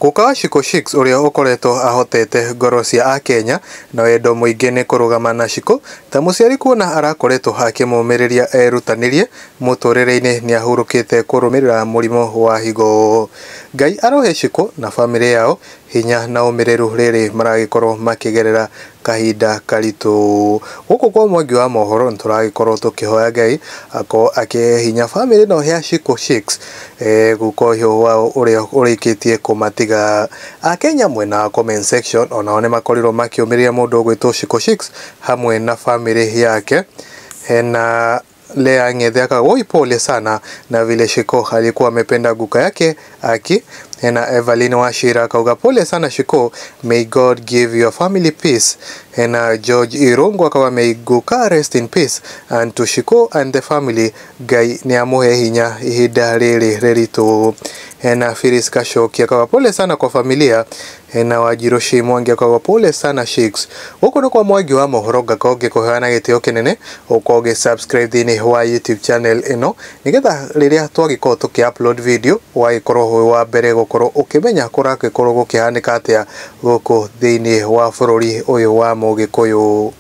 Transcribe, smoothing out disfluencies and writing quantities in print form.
Guka wa Shiko Shix ũrĩa ũkoretwo ahotete ngoro cia akenya na wendo mũingĩ nĩ kũrũgama na Shiko ta mũciari kuona arakoretwo akĩmũmĩrĩria erutanĩrie mũtũrĩre-inĩ nĩahurũkĩte kũrũmĩrĩra mũrimũ wa higo. Ngai arohe Shiko na bamĩrĩ yao hinya na ũmĩrĩru rĩrĩ maragĩkorwo makĩgerera kahinda karitũ. Gũkũ kwa Mwangi wa mohoro nĩtũragĩkorwo tũkĩhoya Ngai akorwo akĩhe hinya bamĩrĩ ĩno ya Shiko Shix guka ũyũ wao ũrĩa ũrĩkĩtie kũmatiga. Akenya mwena wa comment section onao nĩmakorirwo makĩũmĩrĩria mũndũ ũgwĩtwo Shiko Shix hamwe na bamĩrĩ yake. Hena Lea Ng'ethe akauga woi pole sana na vile Shiko alikuwa amependa guka yake aki. Hena Evelyn Wachira akauga pole sana Shiko, may God give your family peace. Hena George Irungu akauga may guka rest in peace and to Shiko and the family Ngai nĩamũhe hinya ihinda rĩrĩ rĩritũ. Hena Phyllis Kashoki akauga pole sana kwa familia. Hena Wanjiru Mwangi akauga pole sana Shix. Gũkũ nĩ kwa Mwangi wa mohoro ngakorwo ngĩkũheana gĩtĩo kĩnene ũkorwo ũgĩ subscribe thĩinĩ wa YouTube channel ĩno nĩgetha rĩrĩa twagĩkorwo tũkĩ upload video ũgagĩkorwo wĩ wa mbere gũkorwo ũkĩmenya kũragĩkorwo gũkĩhanĩka atĩa gũkũ thĩinĩ wa bũrũri ũyũ wa Mũgĩkũyũ.